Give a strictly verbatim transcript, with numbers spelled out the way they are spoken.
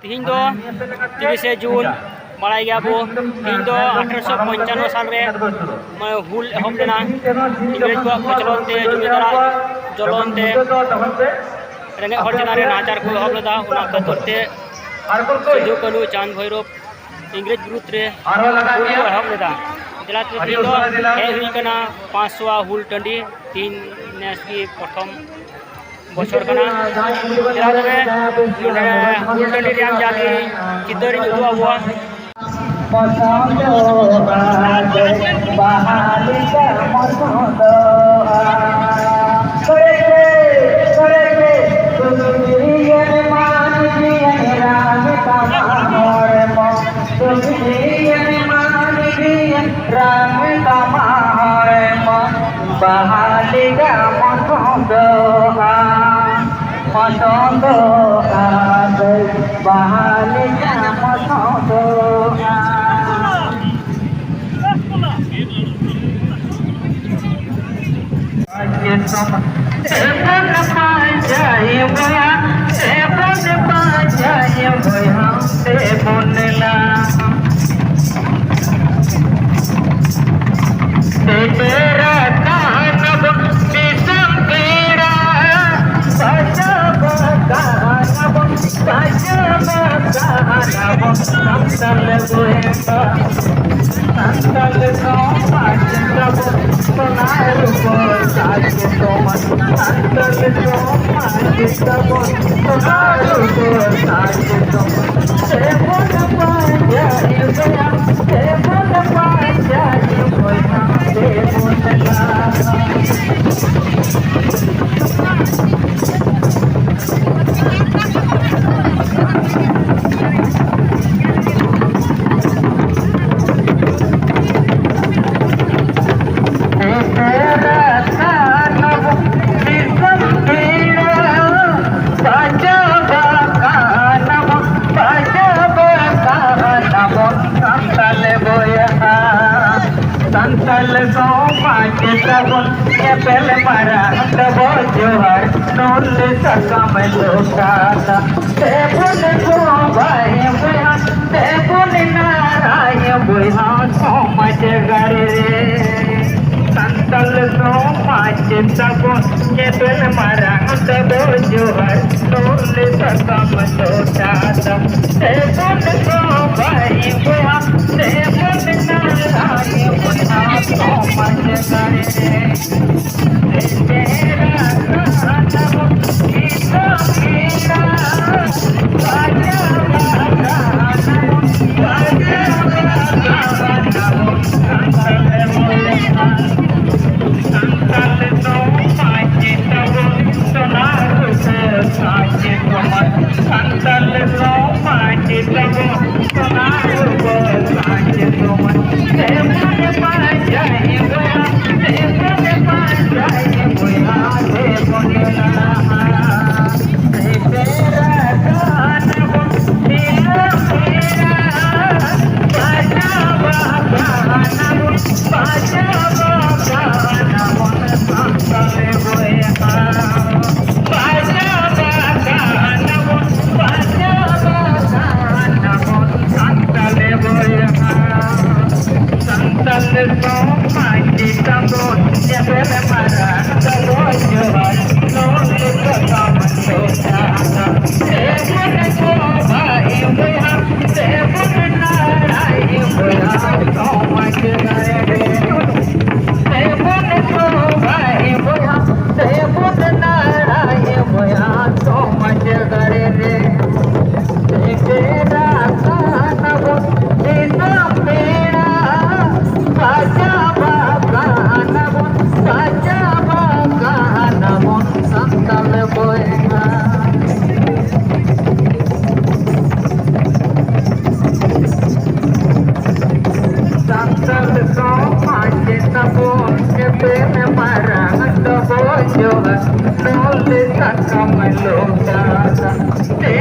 ᱛᱤᱦᱤᱧ ᱫᱚ ᱛᱤᱨᱤᱥᱮ ᱡᱩᱱ, ᱵᱟᱲᱟᱭ ᱜᱮᱭᱟ ᱵᱚ᱾ ᱛᱤᱦᱤᱧ ᱫᱚ ᱟᱴᱷᱨᱚᱥᱚ ᱯᱚᱧᱪᱟᱱᱱᱚ ᱥᱟᱞ ᱨᱮ ᱢᱟᱱᱮ ᱦᱩᱞ ᱮᱦᱚᱵ ᱞᱮᱱᱟ᱾ ᱤᱝᱨᱮᱡᱽ ᱠᱚᱣᱟᱜ ᱠᱚᱪᱞᱚᱱ ᱛᱮ, ᱡᱚᱢᱤᱫᱟᱨᱟᱜ ᱡᱚᱞᱚᱱ ᱛᱮ, ᱨᱮᱸᱜᱮᱡ ᱦᱚᱲ ᱪᱮᱛᱟᱱ ᱨᱮ ᱱᱟᱦᱟᱪᱟᱨ ᱠᱚ ᱮᱦᱚᱵ ᱞᱮᱫᱟ᱾ ᱚᱱᱟ ᱠᱷᱟᱹᱛᱤᱨ ᱛᱮ ᱥᱤᱫᱩ, ᱠᱟᱹᱱᱦᱩ, ᱪᱟᱸᱫᱽ, ᱵᱷᱳᱭᱨᱳᱵ ᱤᱝᱨᱮᱡᱽ ᱵᱤᱨᱩᱫᱽ ᱨᱮ ᱦᱩᱞ ᱠᱚ ᱮᱦᱚᱵ ᱞᱮᱫᱟ᱾ ᱡᱮᱞᱟ ᱛᱮ ᱛᱤᱦᱤᱧ ᱫᱚ ᱦᱮᱡ ᱦᱩᱭ ᱠᱟᱱᱟ ᱯᱟᱸᱪᱥᱚᱣᱟ ᱦᱩᱞ ᱴᱟᱺᱰᱤ᱾ ᱛᱤᱦᱤᱧ ᱱᱮᱥ ᱜᱮ ᱯᱨᱚᱛᱷᱚᱢ ᱵᱚᱪᱷᱚᱨ ᱠᱟᱱᱟ᱾ ᱪᱮᱫᱟᱜ ᱛᱚᱵᱮ ᱱᱚᱰᱮ ᱦᱩᱞ ᱴᱟᱺᱰᱤ ᱨᱮᱭᱟᱜ ᱡᱟᱜᱮ ᱪᱤᱛᱟᱹᱨᱤᱧ ᱩᱫᱩᱜ ᱟᱵᱚᱣᱟ᱾ ᱢᱚᱥᱚᱸᱫᱚᱜᱼᱟ, ᱵᱟᱦᱟ ᱞᱮᱠᱟ ᱢᱚᱥᱚᱸᱫᱚᱜᱼᱟ᱾ ᱠᱚᱨᱮ ᱠᱚᱨᱮ, ᱠᱚᱨᱮ ᱠᱚᱨᱮ, ᱥᱩᱫᱷᱩ ᱡᱤᱭᱚᱱ ᱢᱟᱱ ᱡᱤᱭᱚᱱ ᱨᱟᱢ ᱛᱟᱢᱟ ᱦᱚᱲᱢᱚ᱾ ᱥᱩᱫᱷᱩ ᱡᱤᱭᱚᱱ ᱢᱟᱱ ᱡᱤᱭᱚᱱ ᱨᱟᱢ ᱛᱟᱢᱟ ᱦᱚᱲᱢᱚ᱾ ᱵᱟᱦᱟ ᱞᱮᱠᱟ ᱢᱚᱥᱚᱸᱫᱚᱜᱼᱟ, ᱢᱚᱥᱚᱸᱫᱚᱜᱼᱟ, ᱫᱟᱹᱭ, ᱵᱟᱦᱟ ᱞᱮᱠᱟ ᱢᱚᱥᱚᱸᱫᱚᱜᱼᱟ᱾ ᱮᱵᱚᱱ ᱯᱟᱸᱡᱟᱭ ᱵᱚᱭᱦᱟ, ᱮᱵᱚᱱ ᱯᱟᱸᱡᱟᱭ ᱵᱚᱭᱦᱟ, ᱮᱵᱚᱱ ᱞᱟ᱾ ᱥᱮᱴᱮᱨ ᱟᱠᱟᱱ ᱟᱵᱚᱱ ᱫᱤᱥᱚᱢ ᱯᱮᱲᱟ, ᱥᱟᱡᱟᱣ ᱟᱠᱟᱱ ᱟᱵᱚᱱ, ᱥᱟᱡᱟᱣ ᱟᱠᱟᱱ ᱟᱵᱚᱱ ᱥᱟᱱᱛᱟᱲ ᱵᱚᱭᱦᱟ᱾ ᱥᱟᱱᱛᱟᱲ ᱥᱚᱢᱟᱡᱽ ᱛᱟᱵᱚᱱ ᱥᱚᱱᱟ ᱨᱩᱯᱟᱹ ᱥᱟᱡᱽ ᱥᱚᱢᱟᱡᱽ᱾ ᱥᱟᱱᱛᱟᱲ ᱥᱚᱢᱟᱡᱽ ᱛᱟᱵᱚᱱ ᱥᱚᱱᱟ ᱨᱩᱯᱟᱹ ᱥᱟᱡᱽ ᱥᱚᱢᱟᱡᱽ᱾ ᱥᱮᱵᱚᱱ ᱯᱟᱸᱡᱟᱭ ᱵᱚᱭᱦᱟ, ᱥᱮᱵᱚᱱ ᱯᱟᱸᱡᱟᱭ ᱵᱚᱭᱦᱟ, ᱥᱮᱵᱚᱱ ᱞᱟᱦᱟ᱾ ᱥᱟᱱᱛᱟᱞ ᱵᱚᱭᱦᱟ, ᱥᱟᱱᱛᱟᱞ ᱥᱚᱢᱟᱡᱽ ᱛᱟᱵᱚᱱ, ᱧᱮᱯᱮᱞ ᱢᱟᱨᱟᱝ ᱛᱟᱵᱚ ᱡᱚᱦᱟᱨ, ᱱᱚᱞ ᱥᱟᱠᱟᱢ ᱞᱚᱴᱟ ᱫᱟᱜ ᱛᱮᱵᱚᱱ ᱵᱚᱸᱜᱟ᱾ ᱛᱟᱵᱚᱱ ᱧᱮᱯᱮᱞ ᱢᱟᱨᱟᱝ ᱛᱟᱵᱚ ᱡᱚᱦᱟᱨ, ᱛᱚᱞ ᱥᱟᱠᱟᱢ ᱞᱚᱴᱟ ᱫᱟᱜ᱾ ᱫᱮᱵᱚᱱ ᱥᱚᱵᱟᱭ ᱵᱚᱭᱦᱟ, ᱫᱮᱵᱚᱱ ᱱᱟᱨᱟᱭ ᱵᱚᱭᱦᱟ, ᱥᱚᱢᱟᱡᱽ ᱫᱟᱲᱮ ᱨᱮ᱾ ᱫᱮᱵᱮᱨᱟ ᱠᱟᱱᱟ ᱵᱚᱱ ᱫᱤᱥᱚᱢ ᱯᱮᱲᱟ, ᱵᱟᱡᱟᱣ ᱟᱠᱟᱱᱟ ᱵᱚᱱ, ᱵᱟᱡᱟᱣ ᱟᱠᱟᱱᱟ ᱵᱚᱱ, ᱥᱟᱱᱛᱟᱲ ᱵᱚᱭᱦᱟ᱾ ᱥᱟᱱᱛᱟᱲ ᱥᱚᱢᱟᱡᱽ ᱛᱟᱵᱚᱱ ᱥᱚᱱᱟ ᱨᱩᱯᱟᱹ ᱥᱟᱡᱽ ᱥᱚᱢᱟᱡᱽ᱾ ᱥᱟᱱᱛᱟᱲ ᱥᱚᱢᱟᱡᱽ ᱛᱟᱵᱚᱱ ᱥᱚᱱᱟ ᱨᱩᱯᱟᱹ ᱥᱟᱡᱽ ᱥᱚᱢᱟᱡᱽ᱾ ᱫᱮᱵᱚᱱ ᱯᱟᱸᱡᱟᱭ ᱵᱚᱭᱦᱟ, ᱫᱮᱵᱚᱱ ᱯᱟᱸᱡᱟᱭ ᱵᱚᱭᱦᱟ, ᱫᱮᱵᱚᱱ ᱞᱟᱦᱟ᱾ ᱥᱟᱱᱛᱟᱲ ᱥᱚᱢᱟᱡᱽ ᱛᱟᱵᱚᱱ ᱧᱮᱯᱮᱞ ᱢᱟᱨᱟᱝ ᱛᱟᱵᱚᱱ ᱡᱚᱦᱟᱨ᱾ ᱱᱚᱰᱮ ᱫᱚ ᱛᱟᱵᱚᱱ ᱫᱚ ᱡᱟᱦᱟᱸ ᱫᱮᱵᱚᱱ ᱥᱚᱵᱷᱟᱭ ᱵᱚᱭᱦᱟ, ᱫᱮᱵᱚᱱ ᱱᱟᱲᱟᱭ ᱵᱚᱭᱦᱟ, ᱥᱚᱢᱟᱡᱽ ᱨᱮ ᱫᱮᱵᱚᱱ ᱥᱚᱵᱷᱟᱭ ᱵᱚᱭᱦᱟ, ᱫᱮᱵᱚᱱ ᱱᱟᱲᱟᱭ ᱵᱚᱭᱦᱟ, ᱥᱚᱢᱟᱡᱽ ᱨᱮ᱾ ᱥᱮᱴᱮᱨ ᱟᱠᱟᱱᱟ ᱵᱚᱱ ᱫᱤᱥᱚᱢ ᱯᱮᱲᱟ, ᱥᱟᱡᱟᱣ ᱟᱠᱟᱱᱟ ᱵᱚᱱ, ᱥᱟᱡᱟᱣ ᱟᱠᱟᱱᱟ ᱵᱚᱱ ᱥᱟᱱᱛᱟᱲ ᱵᱚᱭᱦᱟ᱾ ᱥᱟᱱᱛᱟᱲ ᱥᱚᱢᱟᱡᱽ ᱛᱟᱵᱚᱱ ᱧᱮᱯᱮᱞ ᱢᱟᱨᱟᱝ ᱛᱟᱵᱚᱱ ᱡᱚᱦᱟᱨ, ᱱᱚᱰᱮ ᱥᱟᱠᱟᱢ ᱞᱚᱴᱟ ᱫᱟᱜ᱾